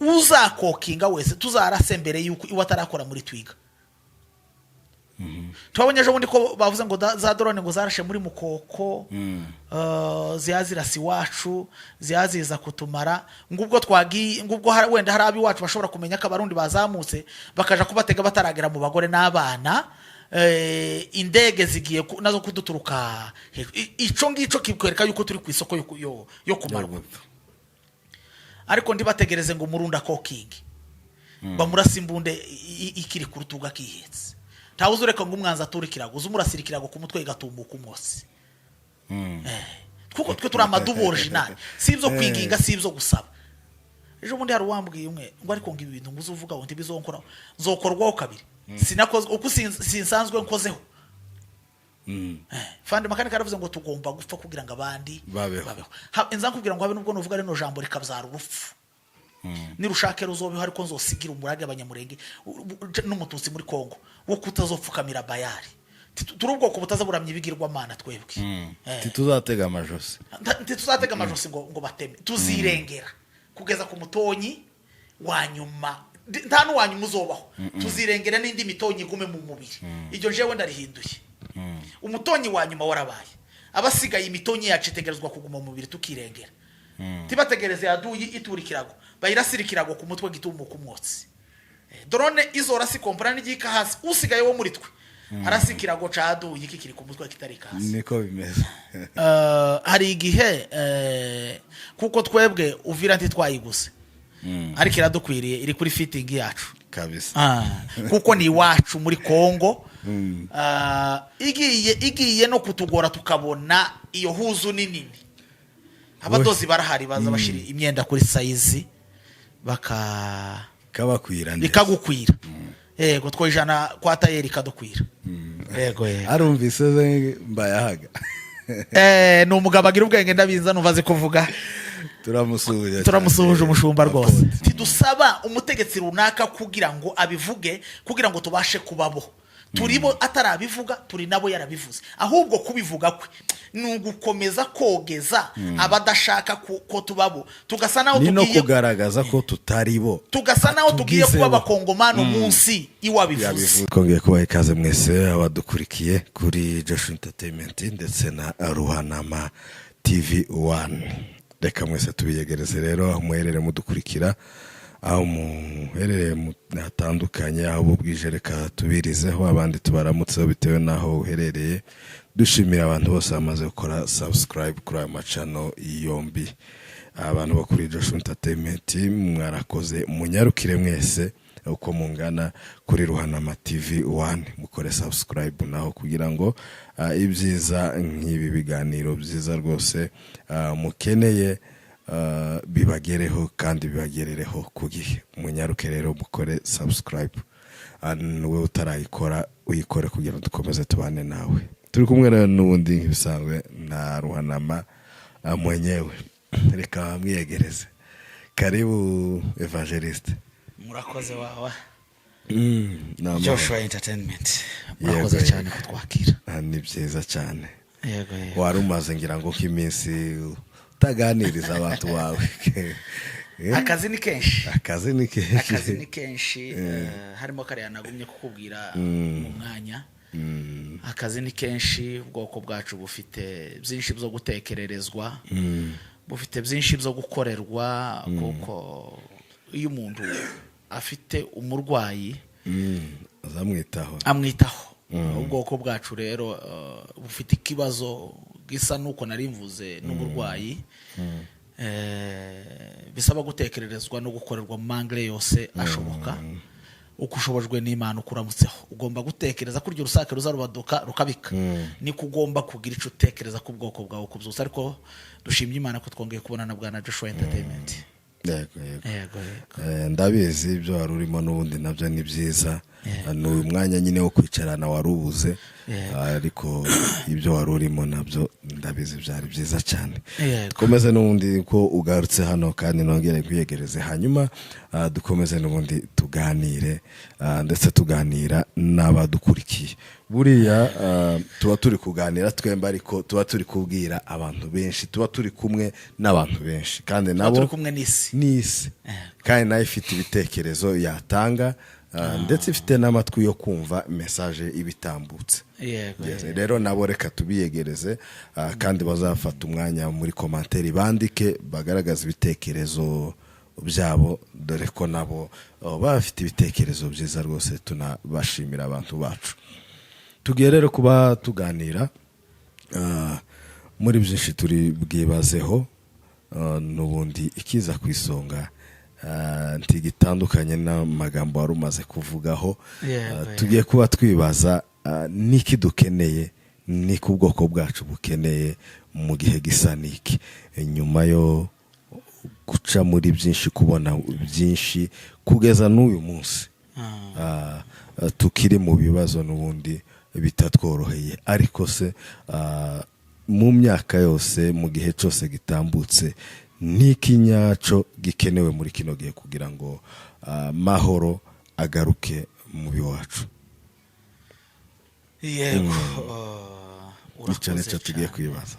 Uzakokinga wese tuzarase mbere yuko iwe atarakora muri twiga. Twabonye ejo bundi ko bavuze ngo za drone ngo zarashe muri Mukoko, ziya zirasa iwacu, ziya ziza kutumara. Ngubwo twagiye, ngubwo wenda hari ab'iwacu bashobora kumenya ko Abarundi bazamutse, bakaja kubatega bataragera mu bagore n'abana. Indege zigiye nazo kuduturuka hejuru. Ico ngico kikwereka yuko turi ku isoko yo kumarwa. Ariko ndibategereze ngo Umurundi akokingi bamurasa imbunde ikiri ku rutugu akihetse. Ntawe uzureka ngo umwanzi ature ikirago, uza umurasira ikirago ku mutwe igatumuka umwotsi. Kuko twe turi amadubu original, si ibyo kwinginga, si ibyo gusaba. Ejo bundi hari uwambwiye umwe ngo ariko ngo ibi bintu ngo uzuvuga ngo ntibizonkoraho, nzokorwaho kabiri sinakoze uko sinsanzwe nkozeho. Fandi Makanika yaravuze ngo tugomba gupfa kugira ngo abandi babeho. Nza nkubwira ngo habe nubwo nuvuga rino jambo rikabyara urupfu, nirushake ruzobeho, ariko nzosigira umurage Abanyamurenge n'Umututsi muri Kongo wo kutazopfukamira Bayari. Turi ubwoko butazaburamya ibigirwamana twebwe. Ntituzatega amajosi. Ntituzatega amajosi ngo bateme. Tuzirengera kugeza ku mutonyi wa nyuma. Nta n'uwa nyuma uzobaho. Tuzirengera n'indi mitonyi igume mu mubiri. Iryo jewe ndarihinduye. Umutonyi wa nyuma warabaye, abasigaye imitonyi yacu itegerezwa kuguma mu mubiri, tukirengera. Tibategereze yaduyi itura ikirago, bayirasira ikirago ku mutwe gitumuka umwotsi. Drone izorasa ikompara n'igika hasi, usigaye wo muri twe arasa ikirago ca aduyi kikiri ku mutwe kitari hasi. Niko bimeze. Hari igihe kuko twebwe Uvira ntitwayiguze, ariko iradukwiriye, iri kuri fitting yacu. Kabisa. Kuko ni iwacu muri Kongo. Igiye no kutugora, tukabona iyo huzu ni nini, abadozi barahari, baza bashyira imyenda kuri size baka kabakwira neza. Ikagukwira, yego. Twoyijana kwa tailleur ikadukwira, yego yego. Arumvise ze mbayahaga. Ni umugabo agira ubwenge, ndabiza numva azi kuvuga. Turamusuhuje cyane. Turamusuhuje umushumba rwose. Apôtre. Tidusaba umutegetsi runaka kugira ngo abivuge kugira ngo tubashe kubabo. Turi bo atarabivuga, turi nabo yarabivuze. Ahubwo kubivuga kwe ni ugukomeza kogeza abadashaka ko tubabo, tugasa naho ni no tugiye kugaragaza ko tutari bo. Tugasa naho tugiye kuba Atubwizeho. Abakongomani umunsi iwabivuze. Yabivuze. Twongeye kubaha ikaze mwese abadukurikiye kuri Joshua Entertainment ndetse na Ruhanama TV 1. Reka mwese tubiyegereze rero aho muherere mudukurikira, aho muherereye hatandukanye, aho bubwije reka tubirizeho, abandi tubaramutseho bitewe n'aho uherereye. Dushimira abantu bose bamaze gukora subscribe kuri aya macano yombi. Abantu bo kuri Joshua Entertainment mwarakoze, munyarukire mwese uko mungana kuri Ruhanama TV 1 mukore subscribe naho kugira ngo ibyiza nk'ibi biganiro byiza rwose mukeneye bibagereho kandi bibagerereho ku gihe. Munyaruke rero mukore subscribe. Wowe utarayikora uyikore kugira ngo dukomeze tubane nawe. Turi kumwe rero n'ubundi nk'ibisanzwe na Ruhanama mwenyewe. Reka mwiyegereze. Karibu, évangéliste. Murakoze wawa. Ni amahoro. Joshua Entertainment, murakoze Yego, cyane kutwakira. Ni byiza cyane. Yego. Wari umaze ngira ngo nk'iminsi utaganiriza abantu bawe. Akazi ni kenshi. Akazi ni kenshi. Akazi ni kenshi, harimo kariya nagumye kukubwira mu mwanya. Akazi ni kenshi. Ubwoko bwacu bufite byinshi byo gutekererezwa, bufite byinshi byo gukorerwa, kuko iyo umuntu afite umurwayi azamwitaho. Amwitaho. Ubwoko bwacu rero bufite ikibazo gisa n'uko nari mvuze n'uburwayi, bisaba gutekererezwa no gukorerwa mu mangire yose ashoboka. Uko ushobojwe n'Imana, uko uramutseho, ugomba gutekereza ko uryo rusake ruzarubaduka rukabika, niko ugomba kugira icyo utekereza ku bwoko bwawe kubyutsa. Ariko dushimye Imana ko twongeye kubonana, bwana Joshua Entertainment. Yego. Yego. Ndabizi ibyo wari urimo n'ubundi nabyo ni byiza. Ni uyu mwanya nyine wo kwicarana wari ubuze. Ariko ibyo wari urimo nabyo ndabizi byari byiza cyane. Dukomeze n'ubundi ko ugarutse hano kandi nongere nkwiyegereze, hanyuma dukomeze n'ubundi tuganire, ndetse tuganira n'abadukurikiye. Buriya tuba turi kuganira twembi, ariko tuba turi kubwira abantu benshi, tuba turi kumwe n'abantu benshi kandi Tuba nabo turi kumwe n'isi. N'isi kandi nayo ifite ibitekerezo yatanga, ndetse ifite n'amatwi yo kumva message iba itambutse. Yes, rero nabo reka tubiyegereze, kandi bazafata umwanya muri commentaire bandike, bagaragaza ibitekerezo byabo, dore ko nabo baba bafite ibitekerezo byiza rwose. Tunabashimira abantu bacu. Tugiye rero kuba tuganira muri byinshi turi bwibazeho, n'ubundi ikiza ku isonga ntigitandukanye n'amagambo wari umaze kuvugaho. Tugiye kuba twibaza niki dukeneye, niki ubwoko bwacu bukeneye mu gihe gisa niki, nyuma yo guca muri byinshi, kubona byinshi, kugeza n'uyu munsi tukiri mu bibazo n'ubundi bitatworoheye. Ariko se mu myaka yose, mu gihe cyose gitambutse, niki nyaco gikenewe muri kino gihe kugira ngo mahoro agaruke mu biwacu? Yego, Icyo urakoze nicyo tugiye cyane. kwibaza.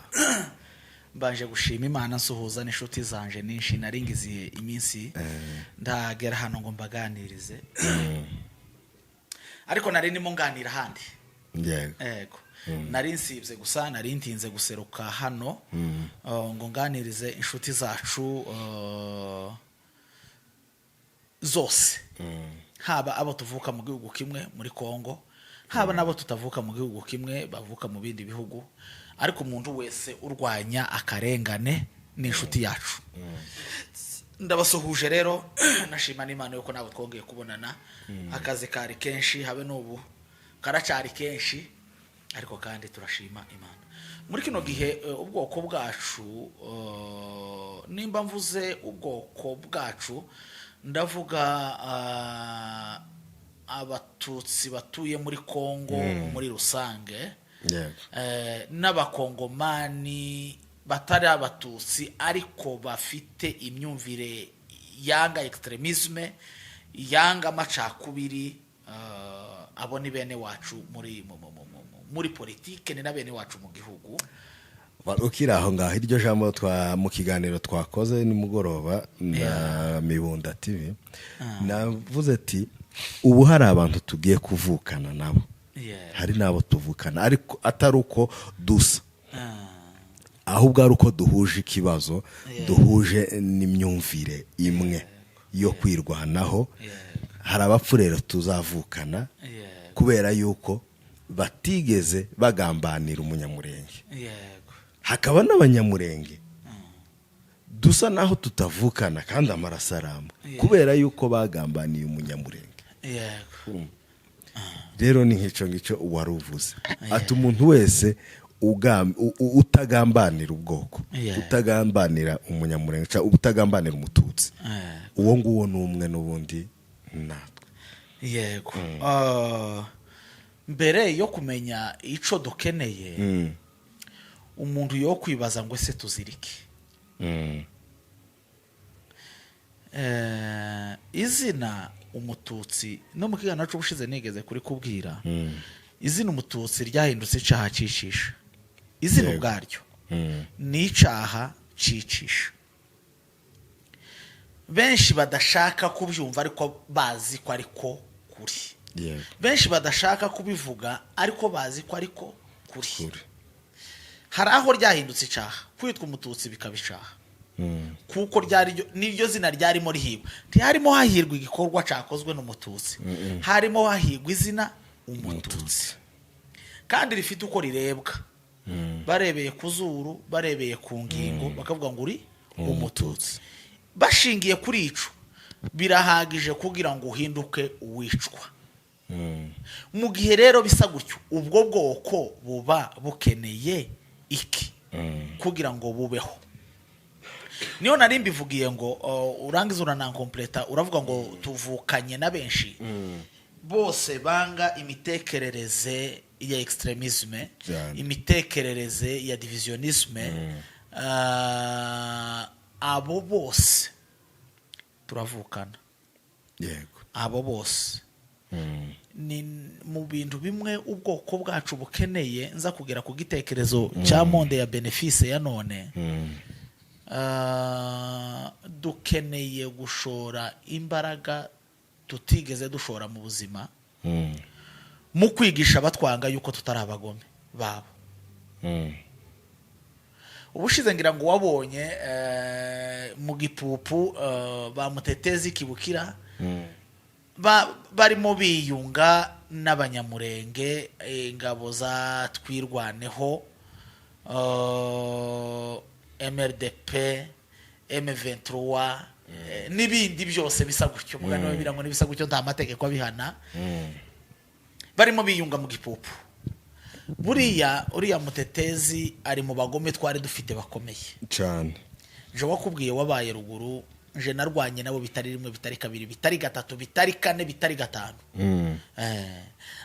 Mbanje gushima Imana, nsuhuza n'inshuti zanje nyinshi naringiziye iminsi ndagera hano ngo mbaganirize, ariko nari ndimo nganira ahandi. Yego, nari nsibye gusa, nari ntinze guseruka hano ngo nganirize inshuti zacu zose, haba abo tuvuka mu gihugu kimwe muri Kongo, haba n'abo tutavuka mu gihugu kimwe bavuka mu bindi bihugu, ariko umuntu wese urwanya akarengane ni inshuti yacu. Ndabasuhuje rero, nashima n'Imana yuko ntabwo twongeye kubonana. Akazi kari kenshi, habe n'ubu karacari kenshi, ariko kandi turashima Imana. Muri kino gihe ubwoko bwacu, nimba mvuze ubwoko bwacu, ndavuga Abatutsi batuye muri Kongo muri rusange, n'Abakongomani batari Abatutsi ariko bafite imyumvire yanga extrémisme, yanga amacakubiri, abo ni bene wacu muri politike, ni na bene wacu mu gihugu. Ukiri aho ngaho, iryo jambo twa mu kiganiro twakoze nimugoroba na Mibunda TV, navuze ati ubu hari abantu tugiye kuvukana nabo, hari n'abo tuvukana ariko atari uko dusa, ahubwo ari uko duhuje ikibazo, duhuje n'imyumvire imwe yo kwirwanaho. Hari abapfurero tuzavukana kubera yuko batigeze bagambanira Umunyamurenge, hakaba n'Abanyamurenge dusa naho tutavukana kandi amaraso aramba kubera yuko bagambaniye Umunyamurenge. Rero ni nk'icyo ngicyo wari uvuze, ati umuntu wese utagambanira ubwoko, utagambanira Umunyamurenge cyangwa utagambanira Umututsi, uwo nguwo ni umwe n'ubundi natwe. Yego. Mbere yo kumenya ico dukeneye, umuntu yo kwibaza ngo ese tuzirike? Izina Umututsi, no mu kiganiro cy'ubushize nigeze kuri kubwira, izina Umututsi ryahindutse icaha cicisha. Izina ubwaryo ni icaha cicisha. Benshi badashaka kubyumva ariko bazi ko ariko kuri. Benshi badashaka kubivuga ariko bazi ko ariko kuri. Kuri. Hari aho ryahindutse icaha, kwitwa Umututsi bikaba icaha, kuko ryari niryo zina ryarimo rihigwa. Ntiharimo hahirwa igikorwa cyakozwe n'Umututsi, harimo hahigwa izina Umututsi, kandi rifite uko rirebwa, barebeye ku zuru, barebeye ku ngingo, bakavuga ngo uri Umututsi. Bashingiye kuri ico, birahagije kugira ngo uhinduke uwicwa. Mu gihe rero bisa gutyo, ubwo bwoko buba bukeneye iki kugira ngo bubeho? Niyo nari mbivugiye ngo urangiza uranankompleta, uravuga ngo tuvukanye na benshi bose banga imitekerereze ya extrémisme, imitekerereze ya divisionnisme. Abo bose turavukana. Abo bose Ni mu bintu bimwe ubwoko bwacu bukeneye. Nza kugera ku gitekerezo cya monde ya bénéfice ya none. Dukeneye gushora imbaraga tutigeze dushora mu buzima mu kwigisha abatwanga yuko tutari abagome babo. Ubushize ngira ngo wabonye mu gipupu ba Mutetezi Kibukira barimo biyunga n'Abanyamurenge, ingabo za Twirwaneho, MRDP, M23 n'ibindi byose bisa gutyo, mugani wa birango n'ibisa gutyo, nta mategeko abihana. Barimo biyunga mu gipupu. Buriya uriya Mutetezi ari mu bagome twari dufite bakomeye. Cyane. Je wakubwiye wabaye ruguru, je narwanye nabo bitari rimwe, bitari kabiri, bitari gatatu, bitari kane, bitari gatanu.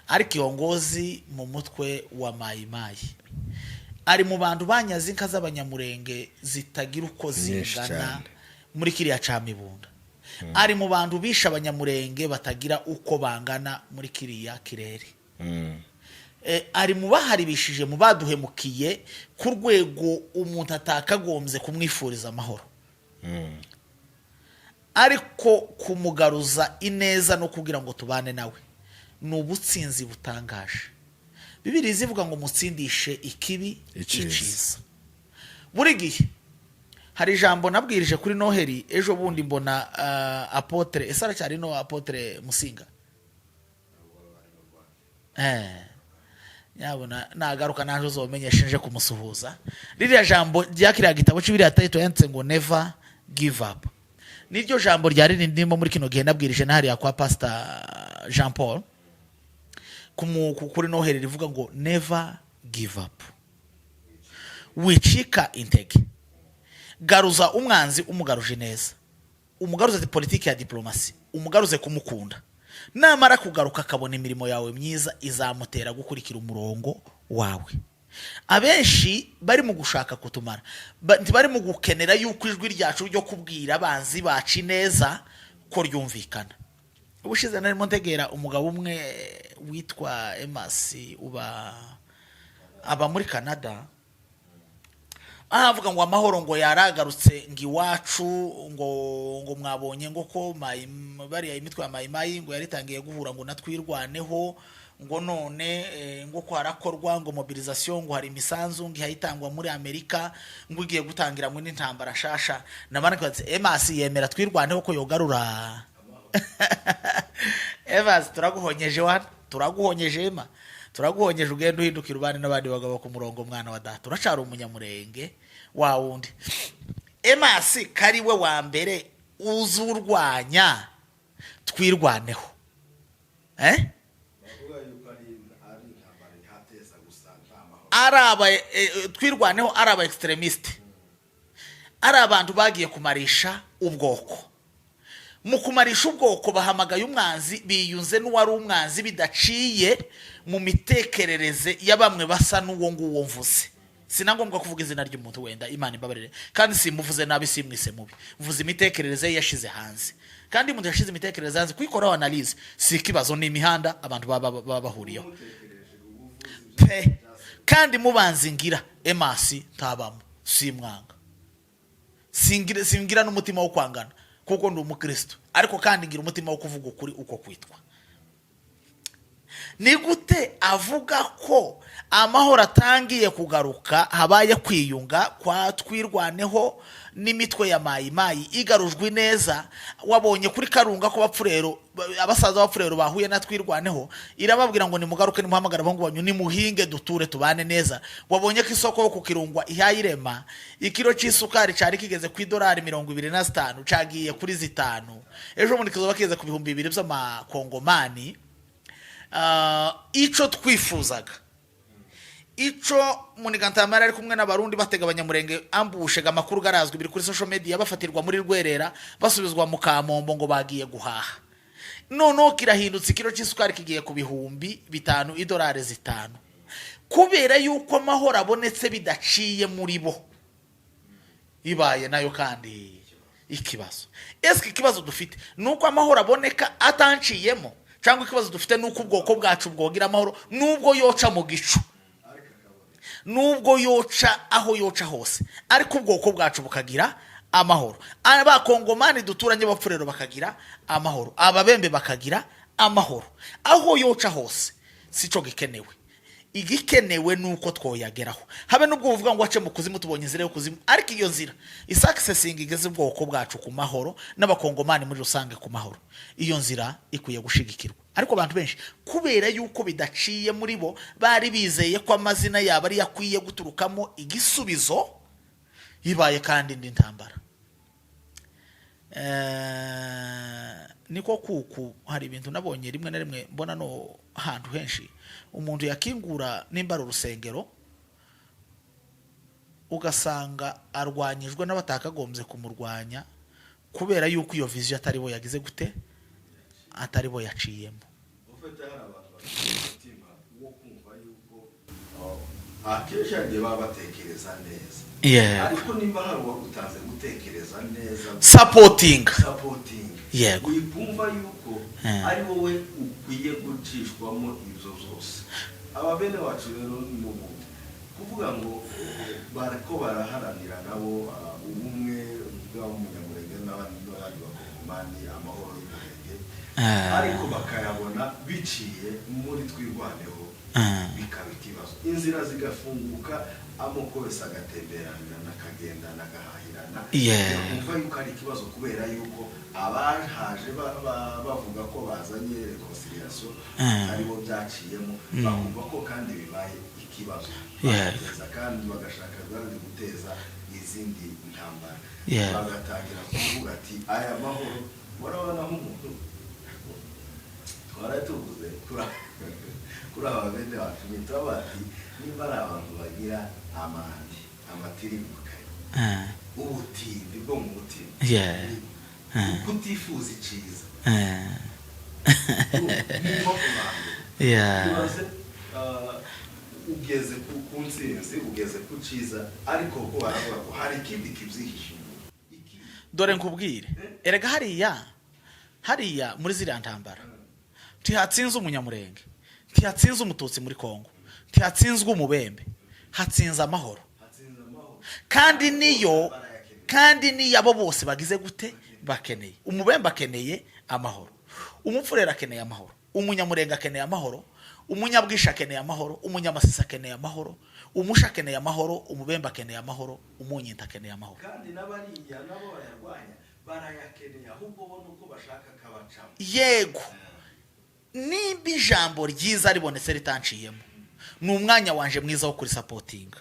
Ariko iyo ngozi mu mutwe wa Mayimayi ari mu bantu banyaze inka z'Abanyamurenge zitagira uko Nyinshi zingana cyane. muri kiriya ca Mibunda. Ari mu bantu bishe Abanyamurenge batagira uko bangana muri kiriya kirere. Ari mu baharibishije, mu baduhemukiye ku rwego umuntu atakagombye kumwifuriza amahoro. Ariko kumugaruza ineza no kugira ngo tubane nawe ni ubutsinzi butangaje. Bibiri zivuga ngo mutsindishe ikibi Iciza. iciza. Buri gihe hari ijambo nabwirije kuri Noheli ejo bundi, mbona apôtre, ese aracyari no apôtre Musinga? Nyabona nagaruka naje uzomenyesha nje kumusuhuza. Ririya jambo rya kiriya gitabo cy'ibiriya title yanditse ngo "Never Give Up" niryo jambo ryari ririmo muri kino gihe nabwirije na hariya kwa Pastor Jean Paul kuri Noheli, rivuga ngo "Never give up", wicika intege, garuza umwanzi umugaruje neza, umugaruze politiki ya diplomasi, umugaruze kumukunda. Namara kugaruka akabona imirimo yawe myiza, izamutera gukurikira umurongo wawe. Abenshi bari mu gushaka kutumara, ntibari mu gukenera yuko ijwi ryacu ryo kubwira abanzi bacu ineza ko ryumvikana. Ubushize narimo ntegera umugabo umwe witwa Emasi, uba aba muri Canada, aho avuga ngo amahoro ngo yaragarutse, ngo iwacu ngo mwabonye ngo ko bariya imitwe ya Mayimayi ngo yaritangiye guhura ngo natwirwaneho, ngo none ngo ko harakorwa ngo mobilisation, ngo hari imisanzu ngo ihayitangwa muri Amerika, ngo igiye gutangira ngo n'intambara nshasha. Nabana kwatse Emasi yemera Twirwaneho ko yogarura. Evas, turaguhonyeje wana, turaguhonyeje ema, turaguhonyeje. Ugenda uhindukira ubane n'abandi bagabo ku murongo, mwana wa data, uracara Umunyamurenge wa wundi. Emasi kari we wa mbere uzurwanya Twirwaneho, eh? Bavuga yuko ari intambara ihateza gusa, nta mahoro. Ari aba Twirwaneho, ari aba extrémistes, ari abantu bagiye kumarisha ubwoko. Mu kumarisha ubwoko bahamagaye umwanzi, biyunze n'uwari umwanzi bidaciye mu mitekerereze ya bamwe basa n'uwo nguwo mvuze. Sina ngombwa kuvuga izina ry'umuntu wenda, Imana imbabarire, kandi simuvuze nabi, simwise mubi, mvuze imitekerereze ye yashize hanze. Kandi umuntu yashize imitekerereze hanze, kuyikoraho analyse si ikibazo, ni imihanda abantu baba bahuriyeho pe. Kandi mubanzi ngira Emasi ntabamo, simwanga, singira n'umutima wo kwangana kuko ndi umukristo, ariko kandi ngira umutima wo kuvuga ukuri uko kwitwa. Ni gute avuga ko amahoro atangiye kugaruka, habaye kwiyunga kwa Twirwaneho n'imitwe ya Mayimayi igarujwe neza? Wabonye kuri Karunga ko Bapfurero, abasaza b'Abapfurero bahuye na Twirwaneho, irababwira ngo nimugaruke, nimuhamagare abahungu banyu, nimuhinge, duture tubane neza. Wabonye ko isoko yo kukirungwa ihayirema, ikiro cy'isukari cyari kigeze ku idolari 25 cagiye kuri 5, ejo bundi kizoba kigeze ku 2000 by'amakongomani. Ico twifuzaga, ico Munigantamara ari kumwe n'Abarundi batega Abanyamurenge ambushega, amakuru garazwi, biri kuri social media, bafatirwa muri Rwerera, basubizwa mu Kamombo ngo bagiye guhaha. Noneho kirahindutse, ikiro cy'isukari kigiye ku 5000, idolari 5, kubera yuko amahoro abonetse bidaciye muri bo. Ibaye nayo kandi ikibazo. Ese ikibazo dufite ni uko amahoro aboneka atanciyemo, Cyangwa ikibazo dufite ni uko ubwoko bwacu bwogira amahoro, nubwo yoca mu gicu, nubwo yoca aho yoca hose, ariko ubwoko bwacu bukagira amahoro, Abakongomani duturanye b'Abapfurero bakagira amahoro, Ababembe bakagira amahoro, aho yoca hose sico gikenewe. Igikenewe ni uko twoyageraho, habe n'ubwo buvuga ngo ace mu kuzimu, tubonye inzira yo kuzimu, ariko iyo nzira isakisesinga igeze ubwoko bwacu ku mahoro n'Abakongomani muri rusange ku mahoro, iyo nzira ikwiye gushigikirwa. Ariko abantu benshi, kubera yuko bidaciye muri bo, bari bizeye ko amazina yabo ariyo akwiye guturukamo igisubizo, bibaye kandi indi ntambara. Niko kuku hari ibintu nabonye rimwe na rimwe mbona no ahantu henshi umuntu yakingura nimba ari urusengero, ugasanga arwanyijwe n'abatakagombye kumurwanya, kubera yuko iyo vision atari bo yagize gute, atari bo yaciyemo. Ufite hari abantu bafite umutima wo kumva yuko akenshi hari igihe baba batekereza neza, ariko nimba hari uwagutanze gutekereza neza, supporting. Supporting. Wikumva yuko ari wowe ukwiye gucishwamo ibyo byose. Aba bene wacu rero ni ubu kuvuga ngo bariko baraharanira nabo ubumwe bw'Abanyamurenge n'abandi Bakongomani, amahoro y'Umurenge, ariko bakayabona biciye muri Twirwaneho, bikaba ikibazo, inzira zigafunguka, amoko yose agatemberanira, akagendana, agahahirana. Bakumva yuko ari ikibazo kubera yuko abahaje bavuga ko bazanye réconciliation aribo byaciyemo, bakumva ko kandi bibaye ikibazo, bagateza kandi bagashaka kandi guteza izindi ntambara, bagatangira kuvuga ati aya mahoro. Murabona nk'umuntu twara tuvuze kuri aba bene bacu, nitwa bati nimba ari abantu bagira amandi amatirimukayo, ubutindi bwo mu mutima, kutifuza iciza, niho umwambere. Ibaze, ugeze ku ntsinzi, ugeze ku ciza, ariko ko baravuga ko hari ikindi kibyihishe inyuma. Dore nkubwire, erega hariya muri ziriya ntambara ntihatsinze Umunyamurenge, ntihatsinze Umututsi muri Kongo, ntihatsinzwe Umubembe, hatsinze amahoro. Hatsinze amahoro. Kandi niyo abo bose bagize gute, bakeneye. Umubembe akeneye amahoro, Umupfurera akeneye amahoro, Umunyamurenge akeneye amahoro, Umunyabwisha akeneye amahoro, Umunyamasisi akeneye amahoro, Umusha akeneye amahoro, Umubembe akeneye amahoro, Umunyinta akeneye amahoro. Kandi n'abariya nabo bayarwanya barayakeneye, ahubwo bo nuko bashaka kabacamo. Yego, nimba ijambo ryiza ribonetse ritanciyemo, ni umwanya wanje mwiza wo kurisupportinga,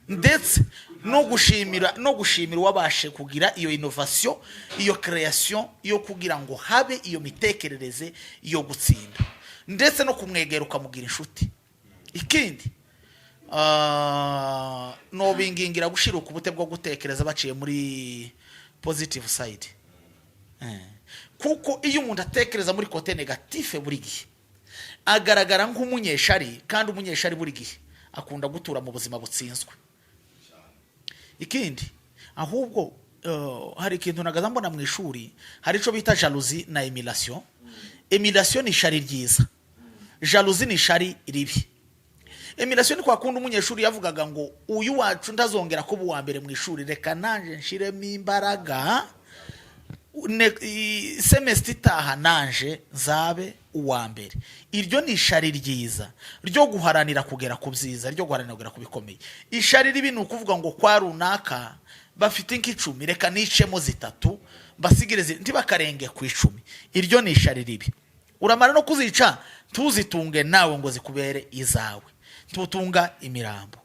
ndetse no gushimira uwabashe kugira iyo innovation, iyo création yo kugira ngo habe iyo mitekerereze yo gutsinda, ndetse no kumwegera ukamugira inshuti. Ikindi, nobingingira gushiruka ubute bwo gutekereza baciye muri positive side. Kuko iyo umuntu atekereza muri côté négatif buri gihe, agaragara nk'umunyeshari, kandi umunyeshari buri gihe akunda gutura mu buzima butsinzwe. Ikindi ahubwo, hari ikintu nagaza mbona mu ishuri, hari icyo bita jalousie na émulation. Émulation ni ishari ryiza, jalousie ni ishari ribi. Émulation ni kwa kundi umunyeshuri yavugaga ngo uyu wacu ntazongera kuba uwa mbere mu ishuri, reka nanjye nshiremo imbaraga, semestre itaha nanje nzabe uwa mbere. Iryo ni ishari ryiza ryo guharanira kugera ku byiza, ryo guharanira kugera ku bikomeye. Ishari ribi ni ukuvuga ngo kwa runaka bafite nk'icumi, reka nicemo zitatu mbasigire ntibakarenge ku 10. Iryo ni ishari ribi. Uramara no kuzica, ntuzitunge nawe ngo zikubere izawe, ntutunga imirambo.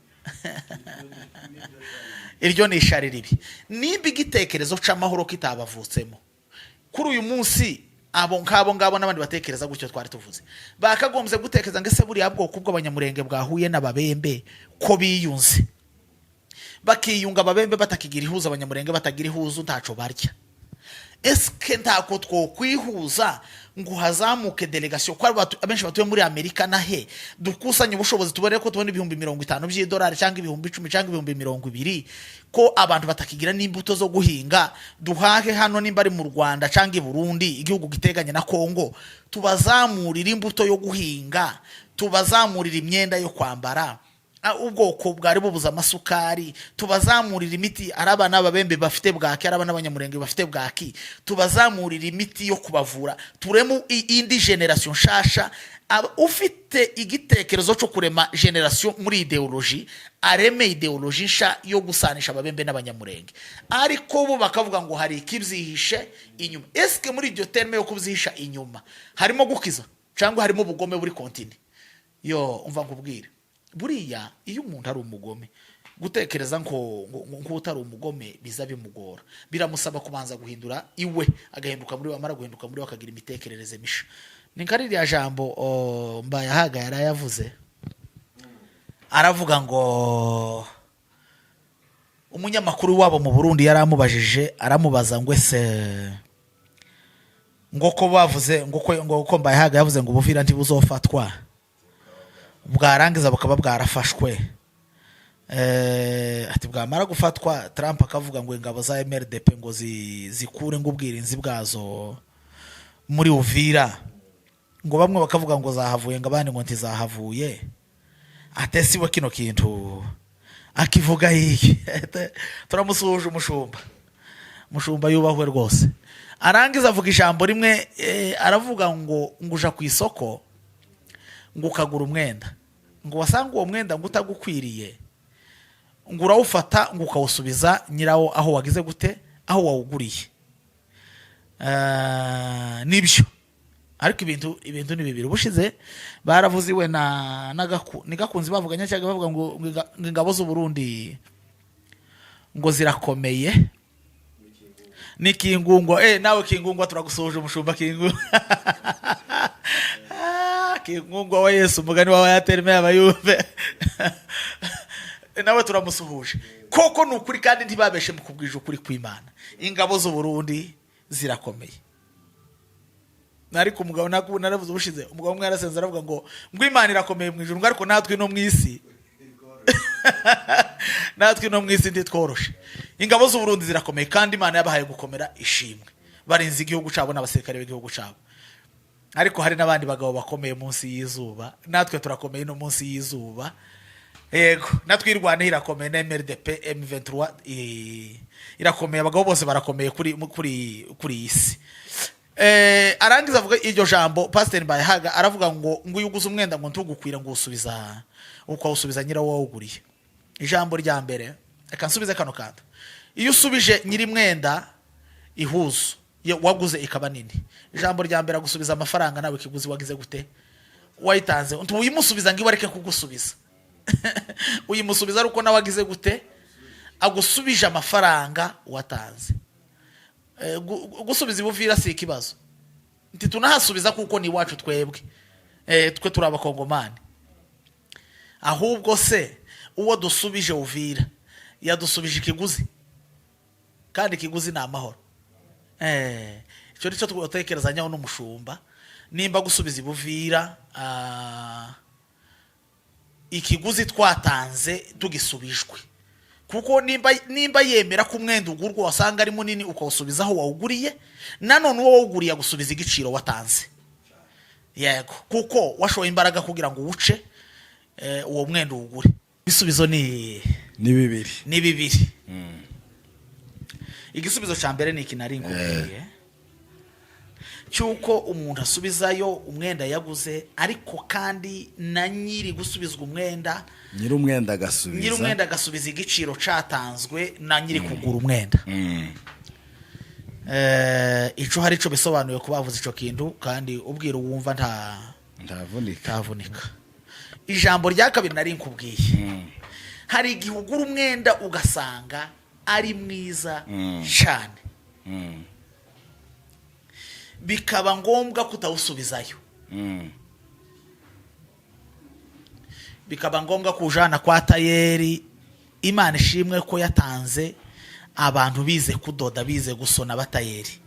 Iryo ni ishari ribi. Nimba igitekerezo c'amahoro kitabavutsemo kuri uyu munsi, abo ngabo ngabo n'abandi batekereza gutyo twari tuvuze, bakagombye gutekereza ngo ese buriya bwoko bw'Abanyamurenge bwahuye n'Ababembe, ko biyunze, bakiyunga, Ababembe batakigira ihuza, Abanyamurenge batagira ihuzu, ntaco barya, eske ntako twokwihuza? Ngo hazamuke délégation, ko abenshi batuye muri Amerika na he, dukusanye ubushobozi, tubone ko tubona 50,000 by'idolari cyangwa 10,000 cyangwa 20,000, ko abantu batakigira n'imbuto zo guhinga. Duhahe hano, nimba ari mu Rwanda cyangwa i Burundi, igihugu giteganye na Kongo, tubazamurire imbuto yo guhinga, tubazamurire imyenda yo kwambara. Ubwoko bwari bubuze amasukari, tubazamurira imiti. Ari abana b'Ababembe bafite bwaki, ari abana b'Abanyamurenge bafite bwaki, tubazamurira imiti yo kubavura, turemo indi génération nshasha. Ufite igitekerezo cyo kurema génération muri idéologie, areme idéologie nsha yo gusanisha Ababembe n'Abanyamurenge. Ariko bo bakavuga ngo hari ikibyihishe inyuma. Eske muri iryo terme yo kubyihisha inyuma harimo gukiza cyangwa harimo ubugome buri continu? Yo umva nkubwire, buriya iyo umuntu ari umugome, gutekereza ngo utari umugome biza bimugora. Biramusaba kubanza guhindura iwe, agahinduka muri we, amara guhinduka muri we akagira imitekerereze misha. Ni nka ririya jambo Mbayahaga yarayavuze, aravuga ngo umunyamakuru wabo mu Burundi yaramubajije, aramubaza ngo ese ngo ko bavuze ngo ko Mbayahaga yavuze ngo Ubuvira ntibuzofatwa, bwarangiza bukaba bwarafashwe. Ati bwamara gufatwa, Trump akavuga ngo ingabo za MRDP ngo zikure ngo ubwirinzi bwazo muri Uvira, ngo bamwe bakavuga ngo zahavuye, ngo abandi ngo ntizahavuye. Ate we kino kintu akivuga iki? Turamusuhuje umushumba, umushumba yubahwe rwose. Arangiza avuga ijambo rimwe, aravuga ngo uja ku isoko, ngo ukagura umwenda, ngo wasanga uwo mwenda ngo utagukwiriye, ngo urawufata, ngo ukawusubiza nyirawo aho wagize gute, aho wawuguriye. Nibyo, ariko ibintu ni bibiri. Ubushize baravuze iwe na ni Gakunzi bavuganye cyangwa bavuga ngo ingabo z'u Burundi ngo zirakomeye. Ni Kingungwa. Nawe Kingungwa, turagusuhuje umushumba Kingungwa. Kingungwa wa Yesu, umugani wawe yaterme abayumve. Nawe turamusuhuje koko, ni ukuri kandi ntibabeshe mu kubwije ukuri kw'Imana, ingabo z'u Burundi zirakomeye. Ariko umugabo naravuze ubushize, umugabo umwe yarasenze aravuga ngo Imana irakomeye mu ijuru, ngo ariko natwe no mu isi ntitworoshe. Ingabo z'u Burundi zirakomeye kandi Imana yabahaye gukomera, ishimwe. Barinze igihugu cyabo n'abasirikare b'igihugu cyabo. Ariko hari n'abandi bagabo bakomeye munsi y'izuba. Natwe turakomeye no munsi y'izuba, yego. Natwe Irwaneho irakomeye, na MRDP M23 irakomeye. Abagabo bose barakomeye kuri iyi si. Arangiza avuga iryo jambo Pasiteri Mbayahaga, aravuga ngo iyo uguze umwenda ngo ntugukwira, ngo usubiza, ukawusubiza nyirawo wawuguriye. Ijambo rya mbere, reka nsubize kano kantu: iyo usubije nyiri mwenda ihuzu waguze ikaba nini, ijambo rya mbere agusubiza amafaranga nawe ikiguzi wagize gute, wayitanze. Uyimusubiza ngo iwe areke kugusubiza, uyimusubiza ari uko nawe agize gute, agusubije amafaranga watanze. Gusubiza ibuvira si ikibazo, ntitunahasubiza kuko ni iwacu twebwe. Twe turi Abakongomani. Ahubwo se uwo dusubije Uvira yadusubije ikiguzi? Kandi ikiguzi ni amahoro. Icyo nicyo twatekerezanyaho n'umushumba, nimba gusubiza ibuvira ikiguzi twatanze tugisubijwe. Kuko nimba yemera ko umwenda ugurwa, wasanga ari munini ukawusubiza aho wawuguriye, nanone uwo wawuguriye agusubiza igiciro watanze, yego, kuko washoye imbaraga kugira ngo uwuce, uwo mwenda uwugure. Ibisubizo ni Ni bibiri. Ni bibiri. Igisubizo cya mbere ni iki nari nkubwiye, cy'uko umuntu asubizayo umwenda yaguze, ariko kandi na nyiri gusubizwa umwenda, Nyiri umwenda agasubiza. Nyiri umwenda agasubiza igiciro cyatanzwe na nyiri kugura umwenda. Ico hari ico bisobanuye kuba bavuze ico kintu, kandi ubwira uwumva nta Ntavunika. Ntavunika. Ijambo rya kabiri nari nkubwiye, hari igihe ugura umwenda ugasanga ari mwiza cyane, bikaba ngombwa kutawusubizayo, bikaba ngombwa kuwujana kwa tailleur. Imana ishimwe ko yatanze Abantu bize kudoda, bize gusona, abatayeri,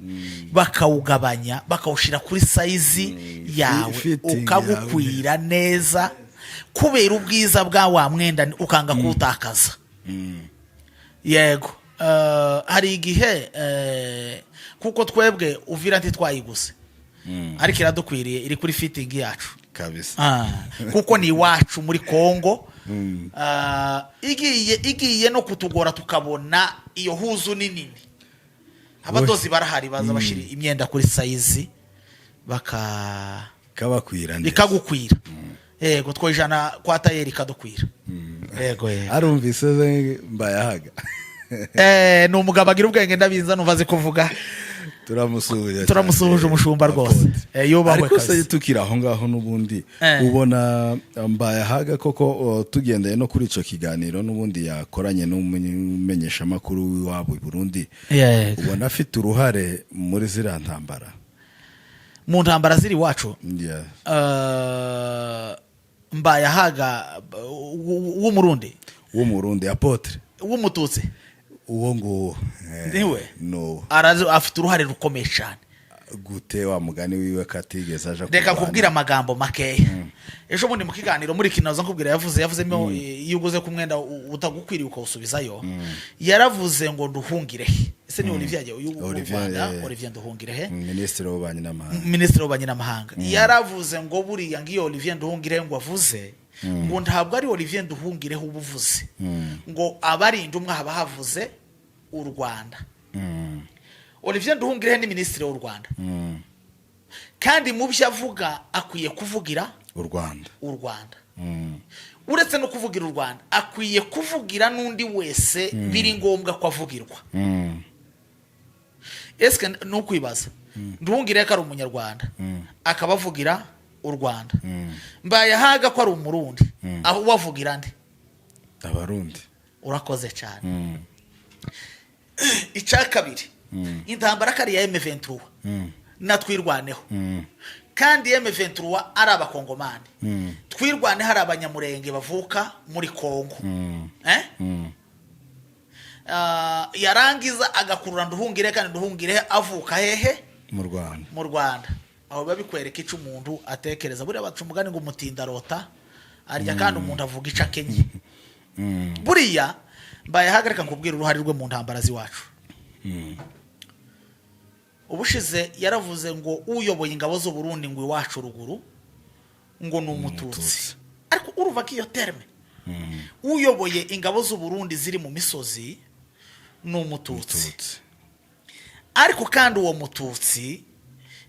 bakawugabanya, bakawushyira kuri size yawe, fitting. Ukagukwira neza kubera ubwiza bwa wa mwenda, ukanga kuwutakaza. Yego. Hari igihe kuko twebwe Uvira ntitwayiguze, ariko iradukwiriye, iri kuri fitting yacu. Kabisa. Kuko ni iwacu muri Kongo. Igiye no kutugora, tukabona iyo huzu ni nini, abadozi barahari, baza bashyira imyenda kuri size baka Kabakwira neza. Ikagukwira. Yego, twoyijana kwa tayeri ikadukwira. Yego. Arumvise ze Mbayahaga. Ni umugabo agira ubwenge, ndabizi, numva azi kuvuga. Turamusuhuje cyane. Turamusuhuje umushumba rwose. Apotre. Yubahwe. Ariko se Kabisa. tukiri aho ngaho n'ubundi, ubona Mbayahaga koko, tugendeye no kuri icyo kiganiro n'ubundi yakoranye n'umumenyeshamakuru w'iwabo i Burundi, ubona afite uruhare muri ziriya ntambara? Mu ntambara ziri iwacu? Yeah. Mbayahaga w'Umurundi? W'Umurundi, Apotre. W'Umututsi? Uwo nguwo. Niwe? No. Afite uruhare rukomeye cyane. Gute wa mugani wiwe katigeze aja Reka kurwana? nkubwire amagambo makeya. Ejo bundi mu kiganiro muri kinoza nkubwira, yavuzemo iyo uguze ku mwenda utagukwiriye ukawusubizayo. Yaravuze ngo Nduhungirehe, ese ni Olivier uyu w'u Olivier, Rwanda? Olivier Nduhungirehe. Minisitiri w'ububanyi n'amahanga. Minisitiri w'ububanyi n'amahanga. Yaravuze ngo buriya ngiyo Olivier Nduhungirehe ngo avuze, ngo ntabwo ari Olivier Nduhungirehe uba uvuze, ngo abarinda umwe haba havuze u Rwanda. Olivier Nduhungirehe ni minisitiri w'u Rwanda, kandi mu byo avuga akwiye kuvugira U Rwanda. U Rwanda. Uretse no kuvugira u Rwanda, akwiye kuvugira n'undi wese biri ngombwa ko avugirwa. Ese ni ukwibaza, Nduhungirehe ko ari Umunyarwanda akaba avugira u Rwanda, Mbayahaga ko ari Umurundi, aho uwavugira nde? Abarundi. Urakoze cyane. Icya kabiri, intambara kariya M23 na Twirwaneho, kandi M23 ari Abakongomani, Twirwaneho ari Abanyamurenge bavuka muri Kongo. Eh? Yarangiza agakurura Nduhungire, kandi Nduhungire avuka hehe? Mu Rwanda. Mu Rwanda. Aho biba bikwereka icyo umuntu atekereza. Buriya baca umugani ngo umutinda arota arya, kandi umuntu avuga icyo akenye. Buriya Mbayahaga, nkubwira uruhare rwe mu ntambara z'iwacu. Ubushize yaravuze ngo uyoboye ingabo z'u Burundi ngo iwacu ruguru ngo ni Umututsi. Umututsi. Ariko urumva ko iyo terme, uyoboye ingabo z'u Burundi ziri mu misozi ni Umututsi. Tutsi. Ariko kandi uwo Mututsi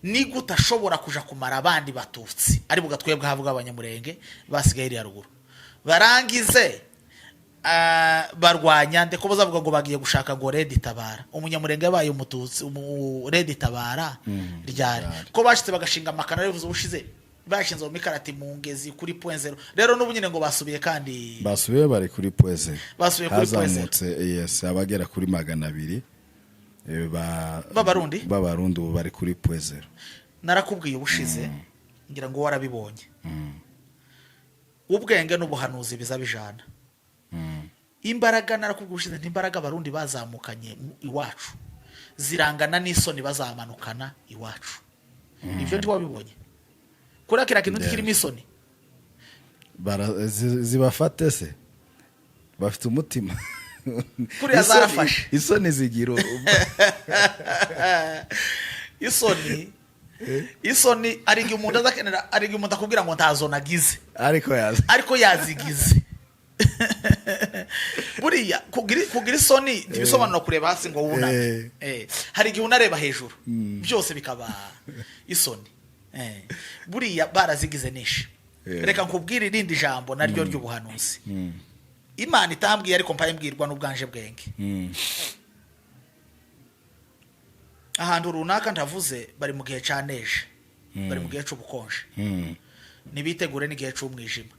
ni gute ashobora kuja kumara abandi Batutsi, ari bugatwebwe havuga Abanyamurenge basigaye iriya ruguru? Barangize barwanya ndeko bazavuga ngo bagiye gushaka ngo RED Tabara. Umunyamurenge yabaye Umututsi RED Tabara ryari, ko bashitse bagashinga amakana? Bivuze ubushize bashinze mu mikarati mu ngezi kuri point zero. Rero n'ubu nyine ngo basubiye kandi. Basubiye, bari kuri point zero. Basubiye kuri point zero. Hazamutse, yes, abagera kuri 200 B'Abarundi? B'Abarundi, ubu bari kuri point zero. Narakubwiye ubushize, ngira ngo warabibonye, ubwenge n'ubuhanuzi biza bijana. Imbaraga, narakubwiye ubushize nti imbaraga Abarundi bazamukanye iwacu zirangana n'isoni bazamanukana iwacu. Ibyo ntiwabibonye kuriya kiriya kintu kirimo isoni? Zibafate se, bafite umutima. Kuriya zarafashe. Isoni zigira Isoni, isoni, hari igihe umuntu azakenera, hari igihe umuntu akubwira ngo ntazo nagize. Ariko yaza. Ariko yazigize. Buriya kugira isoni ntibisobanura kureba hasi ngo wuname. Hari igihe unareba hejuru, byose bikaba isoni. Buriya barazigize nishi. Reka nkubwire irindi jambo naryo ry'ubuhanuzi Imana itambwiye, ariko mpaye mbwirwa n'ubwanje bwenge. Ahantu runaka ntavuze, bari mu gihe cya neige, bari mu gihe cy'ubukonje, nibitegure n'igihe cy'umwijima.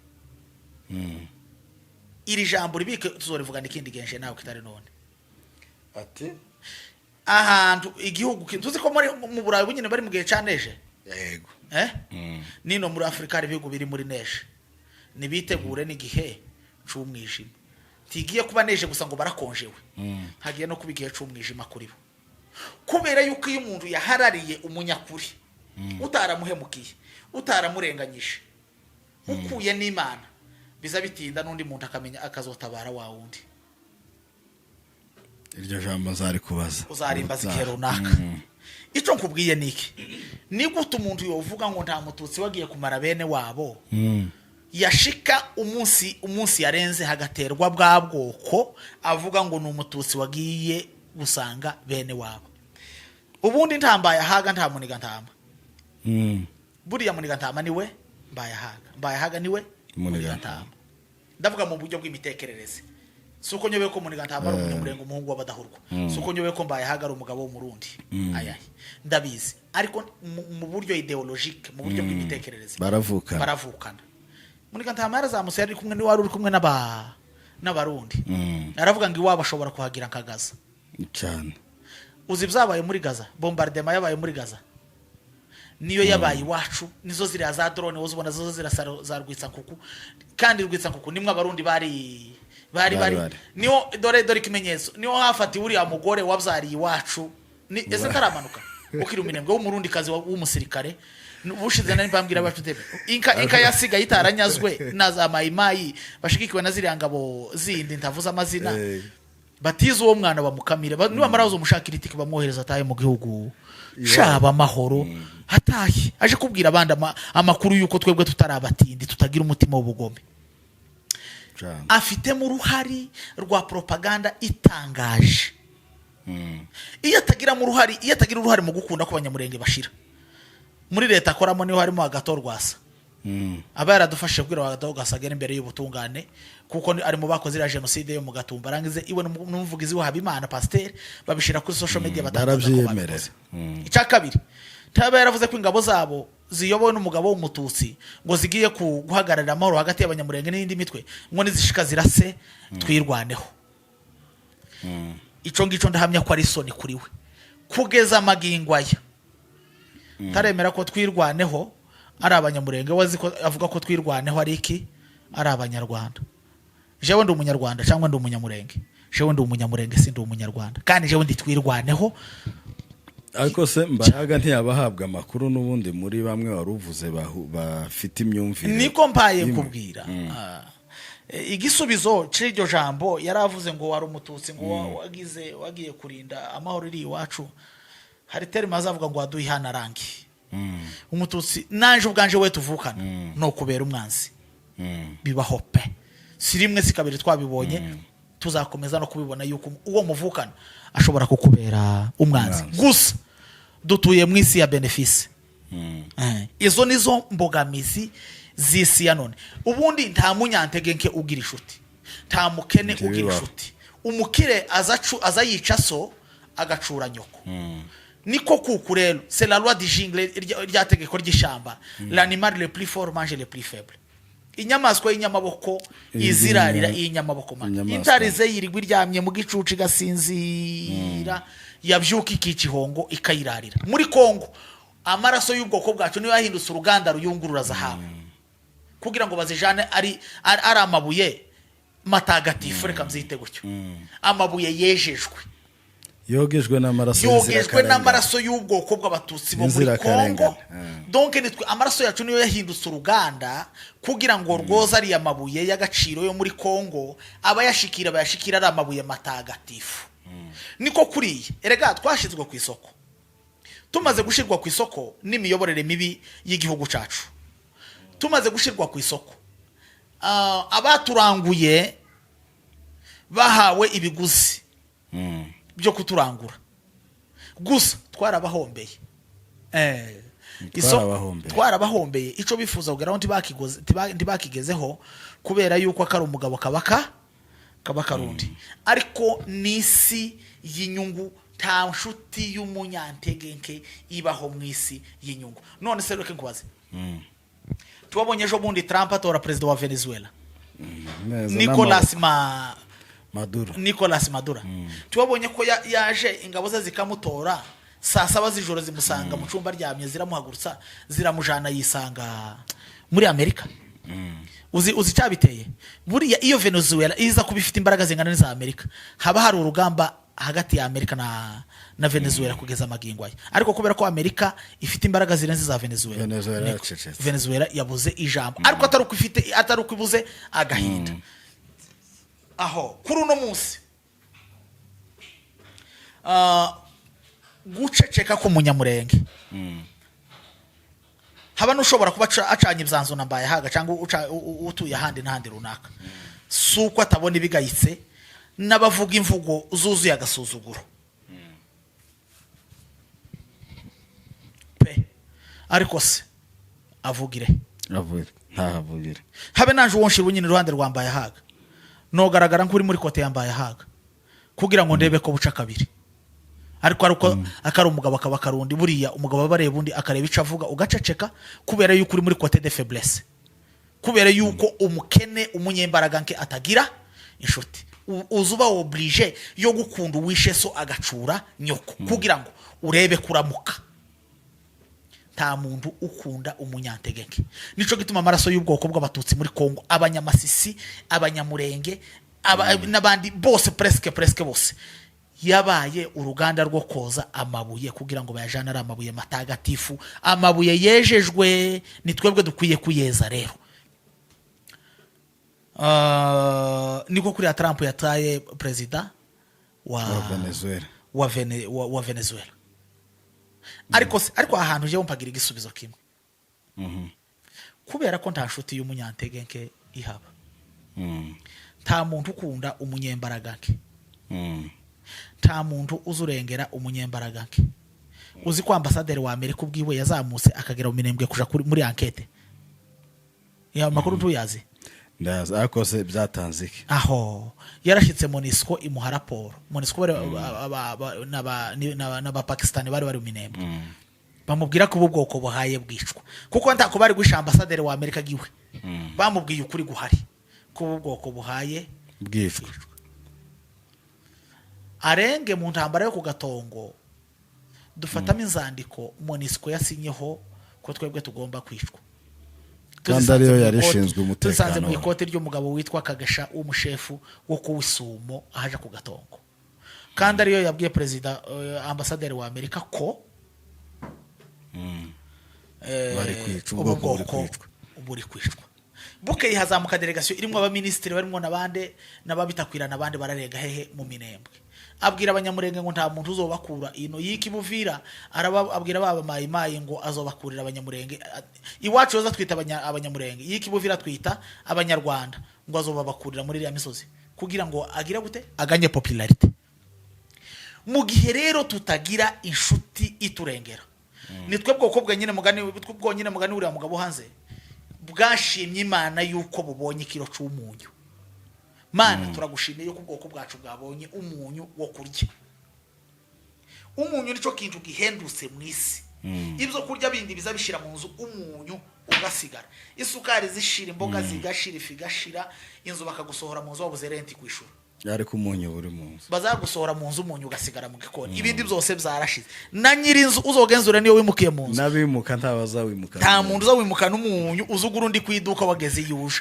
Iri jambo ribike, tuzorivugana ikindi gihe nje nawe kitari none. Ati? Ahantu igihugu tuzi ko muri mu Burayi ubu nyine bari mu gihe cya neige. Yego. Eh? Nino muri Afurika hari ibihugu biri muri neige, nibitegure n'igihe c'umwijima. Ntigiye kuba neige gusa ngo barakonjewe, hagiye no kuba igihe c'umwijima kuri bo, kubera yuko iyo umuntu yaharariye umunyakuri, utaramuhemukiye, utaramurenganyije, ukuye n'Imana, biza bitinda n'undi muntu akamenya, akazotabara wa wundi. Iryo jambo nzarikubaza. Uzarimbaza igihe runaka. Icyo nkubwiye ni iki: ni gute umuntu yovuga ngo nta Mututsi wagiye kumara bene wabo, yashika umunsi yarenze hagaterwa bwa bwoko, avuga ngo ni Umututsi wagiye gusanga bene wabo? Ubundi nta Mbayahaga, nta Muniga ntama. Buriya Muniga ntama niwe Mbayahaga, Mbayahaga niwe Muniga. Ntama. Ndavuga mu buryo bw'imitekerereze. Si uko nyobewe ko Muniga ntama ari Umunyamurenge, umuhungu w'Abadahurwa. Si uko nyobewe ko Mbayahaga ari umugabo w'Umurundi. Ayahe, ndabizi, ariko mu buryo idéologique, mu buryo bw'imitekerereze, Baravukana. Baravukana. Muniga ntama yarazamutse, yari kumwe, wari uri kumwe n'Abarundi. Aravuga ngo iwabo ashobora kuhagira nka Gaza. Cyane. Uzi ibyabaye muri Gaza? Bombardement yabaye muri Gaza niyo yabaye iwacu. Nizo ziriya za drone wowe ubona zo zirasa za Rwitsankuku, kandi Rwitsankuku nimwe Abarundi bari Bari bari bari. Niho dore ikimenyetso, niho hafatiwe uriya mugore wabyariye iwacu. Ni ese ntaramanuka ukiri Uminembwe, w'Umurundi kazi, w'umusirikare. Ubushize nari mbambwira abacu tebe inka yasigaye itaranyazwe na za Mayimayi bashigikiwe na ziriya ngabo zindi ntavuze amazina. Batize uwo mwana bamukamire. Nibamara bazomushakira itike, bamwohereza atahe mu gihugu shaba amahoro, atahe aje kubwira abandi amakuru y'uko twebwe tutari abatindi, tutagira umutima w'ubugome. Cyane. Afitemo uruhari rwa propaganda itangaje. Iyo atagiramo uruhari, iyo atagira uruhare mu gukunda ko Abanyamurenge bashira, muri leta akoramo niho harimo Agathon Rwasa, aba yaradufashije kubwira Agathon Rwasa agera imbere y'ubutungane, kuko ari mu bakoze iriya jenoside yo mu Gatumba. Arangize iwe n'umuvugizi we Habimana pasiteri babishyira kuri social media, batangaza ko Barabyiyemerera. babikoze. Icya kabiri, ntaba yaravuze ko ingabo zabo ziyobowe n'umugabo w'Umututsi ngo zigiye guhagararira amahoro hagati y'Abanyamurenge n'indi mitwe, ngo nizishika zirase Twirwaneho. Ico ngico ndahamya ko ari isoni kuri we. Kugeza amagingo aya taremera ko Twirwaneho ari Abanyamurenge. We azi ko avuga ko Twirwaneho ari iki? Ari Abanyarwanda. Jewe ndi Umunyarwanda cyangwa ndi Umunyamurenge? Jewe ndi Umunyamurenge, si ndi Umunyarwanda, kandi jewe ndi Twirwaneho. Ariko se Mbaraga ntiyaba ahabwa amakuru n'ubundi muri bamwe wari uvuze bafite imyumvire Niko mpaye imwe? Kubwira. Igisubizo cy'iryo jambo yari avuze ngo wari Umututsi, ngo wagize wagiye kurinda amahoro iri iwacu, hari terme azavuga ngo waduha ihanarangi. Umututsi nanje ubwanje we tuvukana no kubera umwanzi. Bibaho pe, si rimwe si kabiri twabibonye, tuzakomeza no kubibona yuko uwo muvukana ashobora kukubera umwanzi. Umwanzi. Gusa dutuye mu isi ya bénéfice. Izo nizo mbogamizi z'isi ya none. Ubundi nta munyantege nke ugira inshuti, nta mukene ugira Ntibibaho. inshuti. Umukire aza yica so, agacura nyoko. Niko kuku rero, c'est la loi du jungle, rya tegeko ry'ishyamba: l'animal le plus fort mange le plus faible. Inyamaswa y'inyamaboko izirarira iy'inyamaboko make. Inyamaswa. Intare ze yirirwa iryamye mu gicucu, igasinzira, yabyuka ikica ihongo, ikayirarira. Muri Kongo amaraso y'ubwoko bwacu niyo yahindutse uruganda ruyungurura zahabu kugira ngo bazijane ari amabuye matagatifu, reka mbyite gutyo, amabuye yejejwe, yogejwe n'amaraso yogejwe y'inzirakarengane. n'amaraso y'ubwoko bw'Abatutsi bo muri Y'inzirakarengane. Kongo. Donc nitwe amaraso yacu niyo yahindutse uruganda kugira ngo rwoze ariya mabuye y'agaciro yo muri Kongo, abayashikira bayashikira ari amabuye matagatifu. Niko kuriya erega twashyizwe ku isoko. Tumaze gushyirwa ku isoko n'imiyoborere mibi y'igihugu cyacu, tumaze gushyirwa ku isoko, abaturanguye bahawe ibiguzi byo kuturangura gusa, twarabahombeye. Twarabahombeye. Twarabahombeye. Icyo bifuza kugeraho ntibakigezeho kubera yuko akari umugabo kabaka kaba karundi. Ariko ni isi y'inyungu, nta nshuti y'umunyantege nke ibaho mu isi y'inyungu. None se reka nkubaze: tubabonye ejo bundi Trump atora perezida wa Venezuela, Neza. Nicolas n'amaboko. Maduro. Nicolas Maduro. Tubabonye ko yaje ingabo ze zikamutora saa 7 z'ijoro, zimusanga mu cyumba aryamye, ziramuhagurutsa, ziramujana, yisanga muri Amerika. Uzi icyabiteye? Buriya iyo Venezuela iza kuba ifite imbaraga zingana n'iza Amerika, haba hari urugamba hagati ya Amerika na Venezuela kugeza amagingo aya. Ariko kubera ko Amerika ifite imbaraga zirenze iza Venezuela, Venezuela yaracecetse. Venezuela yabuze ijambo, ariko atari uko ifite, atari uko ibuze agahinda. Aho kuri uno munsi, guceceka k'Umunyamurenge, haba n'ushobora kuba acanye ibyanzu na mbaye haga cyangwa utuye ahandi n'ahandi runaka, si uko atabona ibigayitse n'abavuga imvugo zuzuye agasuzuguro pe. Ariko se avugire? Avugira ntahavugire. Habe naje uwo nshira nyine iruhande rwa mbaye haga, nogaragara nk'uri muri côté ya mbaye haga kugira ngo ndebe ko buca kabiri. Ariko ariko akari umugabo akaba akarundi. Buriya umugabo aba areba undi, akareba icyo avuga, ugaceceka kubera yuko uri muri côté de faiblesse, kubera yuko umukene, umunyembaraga nke atagira inshuti. Uza uba obligé yo gukunda uwishe so agacura nyoko kugira ngo urebe kuramuka. Nta muntu ukunda umunyantegeke. Nico gituma amaraso y'ubwoko bw'Abatutsi muri Kongo, Abanyamasisi, Abanyamurenge, n'abandi bose, presque bose, yabaye uruganda rwo koza amabuye kugira ngo bayajane ari amabuye matagatifu, amabuye yejejwe. Ni twebwe dukwiye kuyeza rero. Niko kuriya Trump yataye perezida wa wa Venezuela. Wa Venezuela. Ariko se, ariko aha hantu jewe mpagira igisubizo kimwe: kubera ko nta nshuti y'umunyantegenke ihaba, nta muntu ukunda umunyembaraga nke, nta muntu uzurengera umunyembaraga nke. Uzi ko ambasaderi wa Amerika ubwiwe yazamutse akagera mu Minembwe kuja muri enquête ya makuru? Ntuyazi? Ndazi, ariko se byatanze iki? Aho yarashyitse, MONUSCO imuha raporo. MONUSCO bari n'Abapakistani bari mu Minembwe, bamubwira ko ubu bwoko buhaye bwicwa, kuko ntako bari guhisha ambasaderi wa Amerika giwe. Bamubwiye ukuri guhari, ko ubu bwoko buhaye bwicwa. Arenge mu ntambara yo ku Gatongo, dufatamo inzandiko MONUSCO yasinyeho ko twebwe tugomba kwicwa. Kandi Tuzisanze ariyo mu yari ishinzwe umutekano tuzisanze mu wayo. ikote ry'umugabo witwa Kagasha w'umushefu wo kuwisumo ahaja ku Gatongo, kandi ariyo yabwiye perezida, ambasaderi wa Amerika ko Bari kwica, ubu ubwoko buri bwoko kwicwa. buri kwicwa. Bukeye hazamuka délégation irimo abaminisitiri, barimo n'abande n'ababitakwira n'abandi, bararega hehe? Mu Minembwe. Abwira Abanyamurenge ngo nta muntu uzobakura ino yiki Buvira. Araba abwira baba Mayimayi ngo azobakurira Abanyamurenge iwacu yoza twita Abanyamurenge, yiki Buvira twita Abanyarwanda, ngo azobabakurira muri iriya misozi kugira ngo agire gute? Aganye popularité. Mu gihe rero tutagira inshuti iturengera, ni twe bwoko bwenyine, mugani bwonyine, mugani uriya mugabo hanze, bwashimye Imana yuko bubonye ikiro c'umunyu. Mana, turagushimiye yuko ubwoko bwacu bwabonye umunyu wo kurya. Umunyu nicyo kintu gihendutse mu isi. Ibyo kurya bindi biza bishira mu nzu, umunyu ugasigara. Isukari zishira, imboga zigashira, ifu igashira, inzu bakagusohora mu nzu wabuze rent kwishura. Ariko umunyu buri mu nzu. Bazagusohora mu nzu, umunyu ugasigara mu gikoni, ibindi byose byarashize. Na nyir'inzu uzogenzura niyo wimukiye mu nzu. N'abimuka ntabazawimuka. Nta muntu uza wimukana umunyu. Uzugura undi ku iduka wageze iyo uje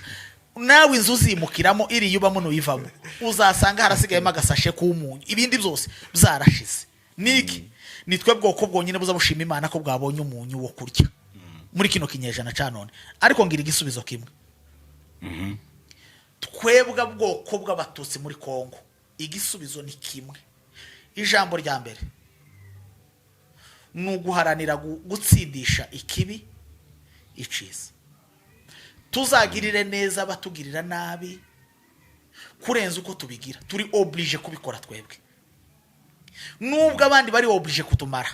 nawe. Inzu uzimukiramo iriya ubamo nuyivamo, uzasanga harasigayemo agasashe k'umunyu, ibindi byose byarashize. Niki? Ni twe bwoko bwonyine buza bushima Imana ko bwabonye umunyu wo kurya muri kino kinyejana cya none. Ariko ngira igisubizo kimwe: twebwe bwoko bw'Abatutsi muri Kongo, igisubizo ni kimwe. Ijambo rya mbere ni uguharanira gutsindisha ikibi iciza. Tuzagirire neza abatugirira nabi kurenza uko tubigira. Turi obligé kubikora twebwe, nubwo abandi bari obligé kutumara.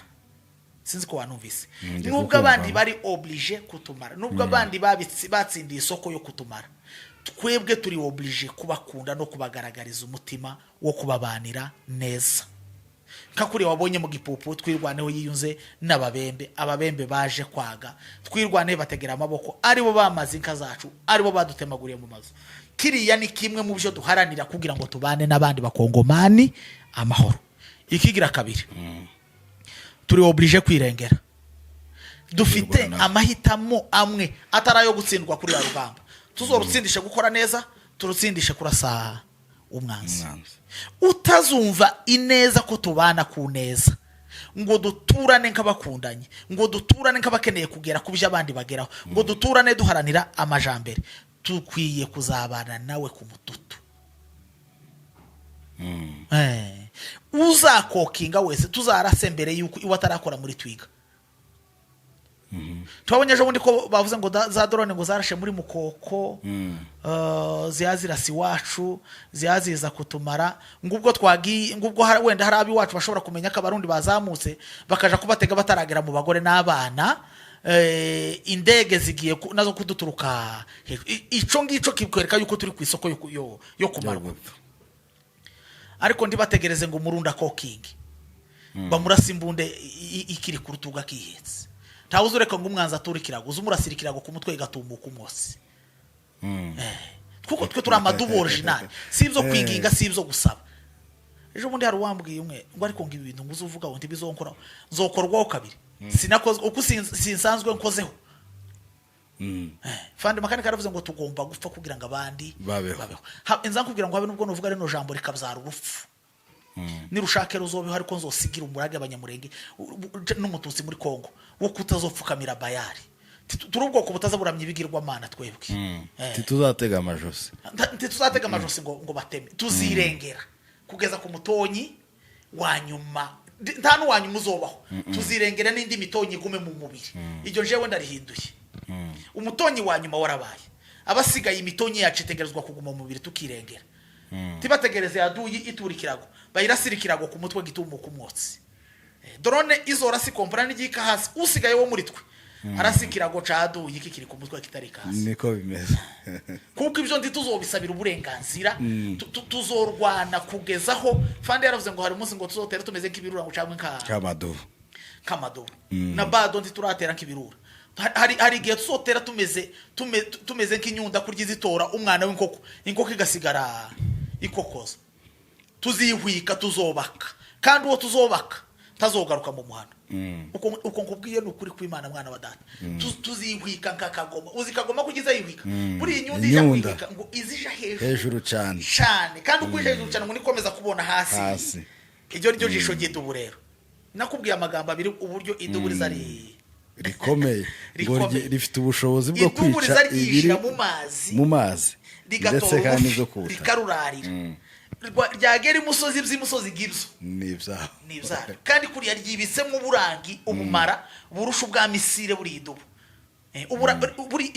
Sinzi ko wanumvise. Ndi Nubwo kukumva. abandi bari obligé kutumara, nubwo abandi batsindiye isoko yo kutumara, twebwe turi obligé kubakunda no kubagaragariza umutima wo kubabanira neza, nka kuriya wabonye mu Gipupu Twirwaneho yiyunze n'Ababembe. Ababembe baje kwaga Twirwaneho bategera amaboko, aribo bamaze inka zacu, aribo badutemaguriye mu mazu. Kiriya ni kimwe mu byo duharanira kugira ngo tubane n'abandi Bakongomani amahoro. Ikigira kabiri, turi obligé kwirengera. Dufite Kwirwanaho. amahitamo amwe atari ayo gutsindwa kuri ya rugamba. Tuzorutsindishe gukora neza, turutsindishe kurasa umwanzi. Umwanzi. Utazumva ineza ko tubana ku neza, ngo duturane nk'abakundanye, ngo duturane nk'abakeneye kugera ku byo abandi bageraho, ngo duturane duharanira amajambere, dukwiye kuzabana nawe ku mututu. Uzakokinga wese tuzarase mbere yuko iwe atarakora muri twiga. Twabonye ejo bundi ko bavuze ngo za drone ngo zarashe muri Mukoko, ziya zirasa iwacu, ziya ziza kutumara, ngubwo twagiye, ngubwo wenda hari ab'iwacu bashobora kumenya ko Abarundi bazamutse, bakaja kubatega bataragera mu bagore n'abana. Indege zigiye nazo kuduturuka hejuru. Ico ngico kikwereka yuko turi ku isoko yo kumarwa. Gupfa. Ariko ndibategereze ngo Umurundi akokingi bamurasa imbunde ikiri ku rutugu akihetse. Ntawe uzureka ngo umwanzi ature ikirago, uza umurasira ikirago ku mutwe igatumuka umwotsi. Kuko twe turi amadubu original, si ibyo kwinginga, si ibyo gusaba. Ejo bundi hari uwambwiye umwe ngo ariko ngo ibi bintu ngo uzuvuga ngo ntibizonkora, nzokorwaho kabiri, sinakoze uko sinsanzwe nkozeho. Fandi Makanika yaravuze ngo tugomba gupfa kugira ngo abandi babeho. Nza nkubwira ngo habe nubwo nuvuga rino jambo rikabyara urupfu, nirushake ruzobeho, ariko nzosigira umurage Abanyamurenge n'Umututsi muri Kongo wo kutazopfukamira Bayari. Turi ubwoko butazaburamya ibigirwamana twebwe. Ntituzatega amajosi. Ntituzatega amajosi ngo bateme, tuzirengera kugeza ku mutonyi wa nyuma. Nta n'uwa nyuma uzobaho, tuzirengera n'indi mitonyi igume mu mubiri. Iryo jewe ndarihinduye, umutonyi wa nyuma warabaye, abasigaye imitonyi yacu itegerezwa kuguma mu mubiri, tukirengera. Tibategereze yaduyi itura ikirago, bayirasira ikirago ku mutwe gitumuka umwotsi. Drone izorasa ikompora n'igika hasi, usigaye wo muri twe arasa ikirago ca aduyi kikiri ku mutwe kitari hasi. Niko bimeze. Kuko ibyo ndi tuzobisabira uburenganzira. Tuzorwana kugeza aho fandi yaravuze ngo hari umunsi ngo tuzotera tumeze nk'ibirura, ngo cyangwa nka kamadubu. Nk'amadubu na bado ntituratera nk'ibirura. Hari igihe tuzotera tumeze nk'inyunda kurya izitora umwana w'inkoko, inkoko igasigara ikokoza. Tuzihwika, tuzobaka, kandi uwo tuzobaka tazogaruka mu muhanda. Uko nkubwiye ni ukuri kw'Imana, mwana wa data. Tuzihwika nka kagoma. Uzi kagoma ko ugize yihwika buriya inyunda ija Inyunda. kwihwika ngo izija hejuru Hejuru cyane. Cyane, kandi uko ije hejuru cyane ngo nikomeza kubona hasi. Hasi. Iryo ryo jisho ry'idubu. Rero nakubwiye amagambo abiri uburyo idubu riza ari rikomeye ngo Rikomeye. Rifite ubushobozi bwo Idubu kwica riza ryishyira ibiri mu mazi, mu mazi rigatora ndetse kandi urufi, n'ibyo ku butaka. Rikarurarira. Ryagera imusozi, by'imusozi ngibyo ni ibyaho. Ni ibyaro, kandi kuriya ryibitsemo uburangi, ubumara burusha ubwa missile. Buriya idubu, buri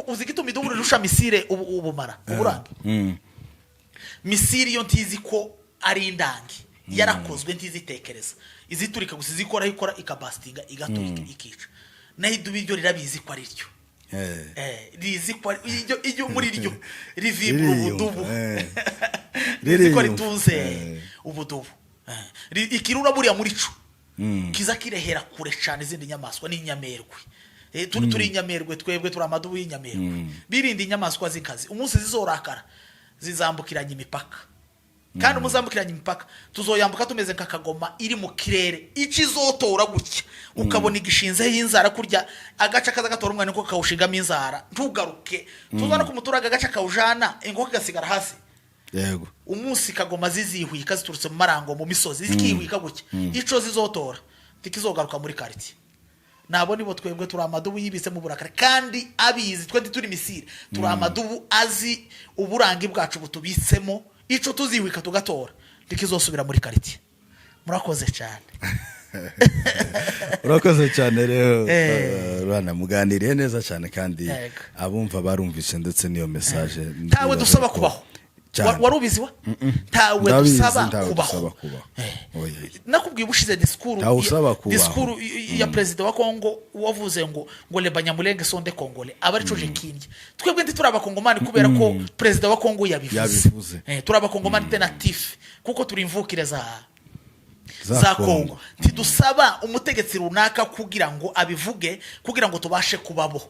uzi igituma idubu rirusha missile ubumara, uburangi? Missile iyo ntizi ko ari indangi yarakozwe, ntizitekereza, iziturika gusa, izikora ikora ikabasitinga, igaturika, ikica. Naho idubu iryo rirabizi ko ari ryo. Rizi ko iryo muri ryo rivibura Ririyumva, ubudubu, rizi ko Ririyumva, ritunze ubudubu. Ikirura buriya muri co kiza kirehera kure cyane izindi nyamaswa n'inyamerwe. Turi inyamerwe twebwe, turi amadubu y'inyamerwe. Birinda inyamaswa z'inkazi. Umunsi zizorakara zizambukiranya imipaka, kandi umuzambukiranya imipaka tuzoyambuka tumeze nka kagoma iri mu kirere. Icyo izotora gutya ukabona igishinzeho inzara, kurya agace kaza gatora umwana inkoko kawushingamo inzara ntugaruke. Tuzana ku muturage agace kawujana, inkoko igasigara hasi. Umunsi kagoma zizihwika ziturutse mu marango, mu misozi, zikihwika gutya, ico zizotora tikizogaruka muri quartier. Nabo nibo twebwe, turi amadubu yibitse mu burakari kandi abizi. Twe ntituri missile, turi amadubu azi uburangi bwacu butubitsemo. Ico tuzihwika tugatora ntikizosubira muri quartier. Murakoze cyane. Urakoze cyane rero. Rwana muganiriye neza cyane kandi Yego. abumva barumvise ndetse n'iyo message. Ntawe dusaba kubaho. Cyane. Wari ubizi wa ntawe Ndabizi, dusaba ntawe kubaho. dusaba kubaho. Oya. Nakubwiye ubushize disikuru Ntawe usaba kubaho. Disikuru ya perezida wa Kongo wavuze ngo "Les Banyamulenge sont des Congolais", aba arico je kindya. Twebwe ntituri Abakongomani kubera ko perezida wa Kongo yabivuze. Yabivuze. Turi Abakongomani natifs kuko turi imvukire za Za za Kongo. Kongo. Ntidusaba umutegetsi runaka kugira ngo abivuge kugira ngo tubashe kubabo.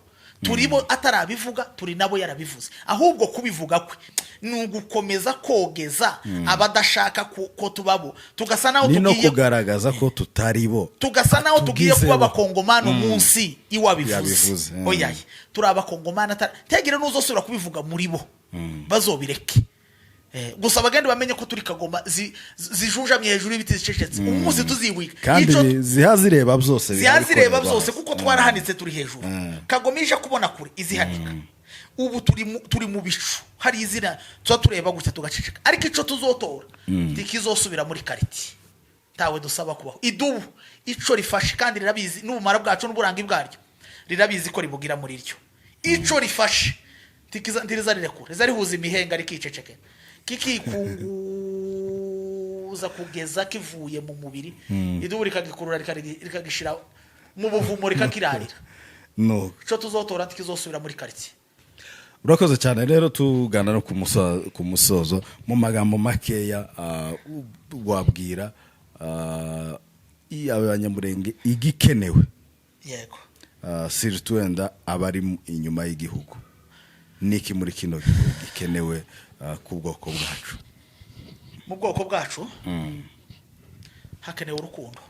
Turi bo atarabivuga, turi nabo yarabivuze. Ahubwo kubivuga kwe ni ugukomeza kogeza abadashaka ko tubabo, tugasa naho Ni no tugiye kugaragaza ko tutari bo. Tugasa naho tugiye kuba Tugizeho. Abakongomani umunsi iwabivuze. Yabivuze. Oyaye, turi Abakongomani atari ntegere n'uzosubira kubivuga muri bo, bazobireke. Gusa bagende bamenye ko turi kagoma zijunjamye hejuru y'ibiti, zicecetse, umunsi tuziwiga. Kandi ziha zireba byose. Ziha zireba bikorerwa. byose, kuko twarahanitse, turi hejuru. Kagoma ije kubona kure izihanika. Ubu turi mu bicu, hari izina tuba tureba gutya tugaceceka, ariko ico tuzotora ntikizosubira muri kariti. Ntawe dusaba kubaho. Idubu ico rifashe, kandi rirabizi n'ubumara bwacu n'uburangi bwaryo, rirabizi ko ribugira muri ryo. Ico rifashe ntiriza rirekura, riza rihuza imihenga, rikiceceke, kikikunguza kugeza kivuye mu mubiri. Idubu rikagikurura, rikagishira mu buvumo, rikakirarira. No. Ico tuzotora ntikizosubira muri karitsiye. Urakoze cyane. Rero tugana no ku musozo, mu magambo makeya, wabwira Abanyamurenge igikenewe, surtout wenda abari inyuma y'igihugu, niki muri kino gihugu gikenewe ku bwoko bwacu? Mu bwoko bwacu hakenewe urukundo.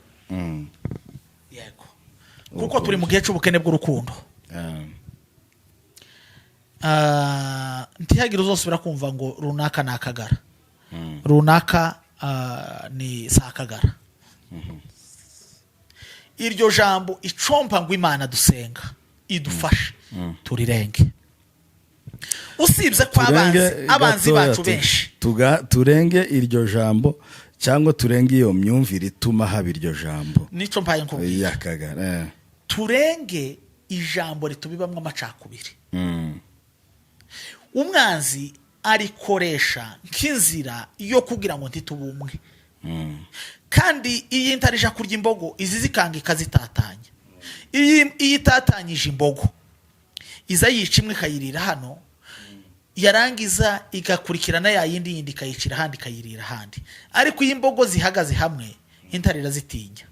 Yego, kuko turi mu gihe cy'ubukene bw'urukundo. Ntihagire uzosubira kumva ngo runaka ni Akagara, runaka ni si Akagara. Iryo jambo, icompa ngo Imana dusenga idufashe turirenge, usibye ko abanzi Turenge abanzi gatoya, bacu benshi. Turenge iryo jambo cyangwa turenge iyo myumvire ituma haba iryo jambo? Nico mpaye nkubwira. Y'Akagara. Turenge ijambo ritubibamwo amacakubiri. Umwanzi arikoresha nk'inzira yo kugira ngo ntitube umwe. Kandi iyo intare ija kurya imbogo, izi zikanga ikazitatanya. Iyo itatanyije imbogo, iza yica imwe ikayirira hano, yarangiza igakurikirana ya yindi yindi, ikayicira ahandi, ikayirira ahandi. Ariko iyo imbogo zihagaze hamwe, intare irazitinya.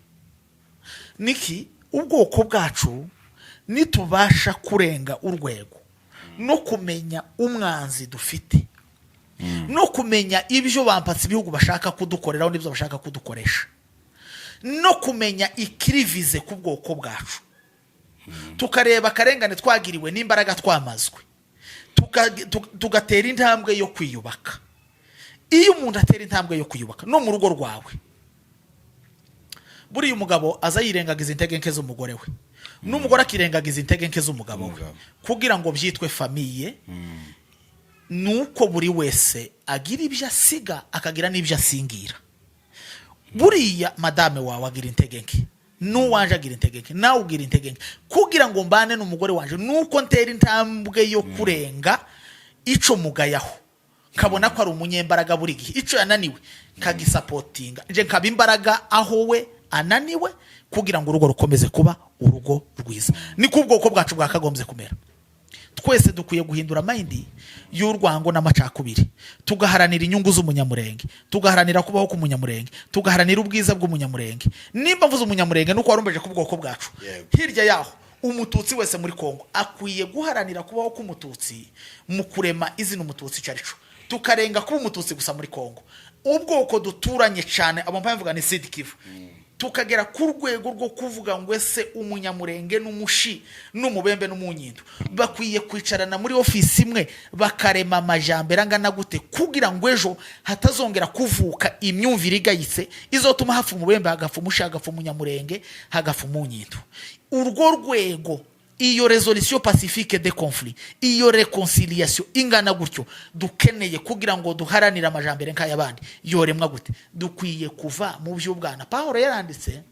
Niki ubwoko bwacu nitubasha kurenga urwego no kumenya umwanzi dufite, no kumenya ibyo bampatse ibihugu bashaka kudukoreraho n'ibyo bashaka kudukoresha, no kumenya ikirivize ku bwoko bwacu, tukareba akarengane twagiriwe n'imbaraga twamazwe, tugatera intambwe yo kwiyubaka. Iyo umuntu atera intambwe yo kwiyubaka no mu rugo rwawe, buriya umugabo aza yirengagiza intege nke z'umugore we, n'umugore akirengagiza intege nke z'umugabo we, Umugabo. kugira ngo byitwe famille, ni uko buri wese agira ibyo asiga, akagira n'ibyo asingira. Buriya madame wawe agira intege nke, n'uwanje agira intege nke, nawe ugira intege nke. Kugira ngo mbane n'umugore wanje, nuko ntera intambwe yo kurenga ico mugayaho, nkabona ko ari umunyembaraga. Buri gihe ico yananiwe nkagisapotinga, nje nkaba imbaraga aho we ananiwe, kugira ngo urugo rukomeze kuba urugo rwiza. Niko ubwoko bwacu bwakagombye kumera. Twese dukwiye guhindura mind y'urwango n'amacakubiri, tugaharanira inyungu z'Umunyamurenge, tugaharanira kubaho k'Umunyamurenge, tugaharanira ubwiza bw'Umunyamurenge. Nimba mvuze Umunyamurenge, nuko warumbeje ku bwoko bwacu. Hirya yaho, Umututsi wese muri Kongo akwiye guharanira kubaho k'Umututsi mu kurema izina Umututsi icyo ari cyo, tukarenga kuba Umututsi gusa muri Kongo. Ubwoko duturanye cyane, abo mpamvu mvuga ni Sud Kivu, tukagera ku rwego rwo kuvuga ngo ese Umunyamurenge n'Umushi n'Umubembe n'Umunyindu bakwiye kwicarana muri ofisi imwe, bakarema amajambere angana gute, kugira ngo ejo hatazongera kuvuka imyumvire igayitse izotuma hafa Umubembe, hagapfa Umushi, hagapfa Umunyamurenge, hagapfa Umunyindu. Urwo rwego, iyo résolution pacifique de conflit, iyo réconciliation ingana gutyo dukeneye kugira ngo duharanire amajambere nk'ay'abandi, yoremwa gute? Dukwiye kuva mu by'ubwana. Pawulo yaranditse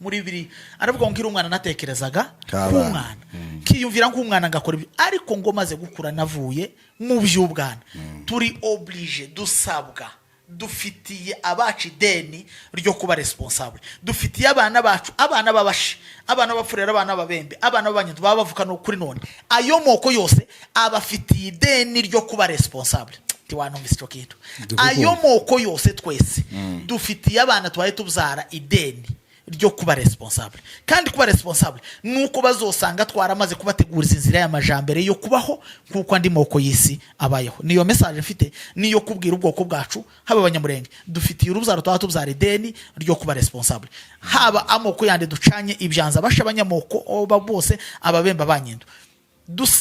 muri bibiri, aravuga ngo nkiri umwana natekerezaga K'abana. nk'umwana, nkiyumvira nk'umwana, ngakora ibyo, ariko ngo maze gukura navuye mu by'ubwana. Turi obligé, dusabwa, dufitiye abacu ideni ryo kuba responsable. Dufitiye abana bacu, abana b'Abashi, abana b'Abapfurera, abana b'Ababembe, abana b'Abanyendu baba bavuka no kuri none, ayo moko yose abafitiye ideni ryo kuba responsable. Ntiwanumvise ico kintu? Ndikukumva. Ayo moko yose, twese dufitiye abana tubaye tubyara ideni. ryo kuba responsable. Kandi kuba responsable ni uko bazosanga twaramaze kubateguriza inzira y'amajambere yo kubaho nk'uko andi moko y'isi abayeho. Niyo message mfite, niyo kubwira ubwoko bwacu, haba Abanyamurenge dufitiye urubyaro twaba tubyara ideni ryo kuba responsable, haba amoko yandi ducanye ibyanza basha abanyamoko oba bose, Ababemba, Banyindu,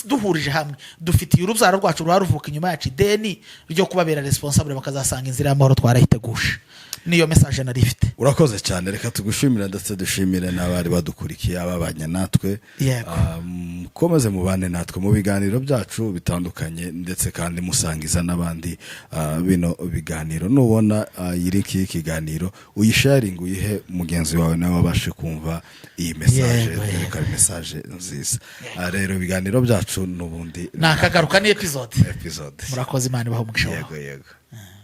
duhurije hamwe dufitiye urubyaro rwacu ruba ruvuka inyuma yacu ideni ryo kubabera responsable, bakazasanga inzira y'amahoro twarayiteguje. Niyo message nari ifite. Urakoze cyane. Reka tugushimire, ndetse dushimire n'abari badukurikiye, ababanye natwe. Yego. Mukomeze mubane natwe mu biganiro byacu bitandukanye, ndetse kandi musangiza n'abandi bino biganiro. Nubona iyi link y'ikiganiro, uyisharinge, uyihe mugenzi wawe, nawe abashe kumva iyi message. Yego. Reka ari message nziza. Rero ibiganiro byacu n'ubundi Nakagaruka ni episode. Episode. Murakoze, Imana ibahe umugisha wawe. Yego.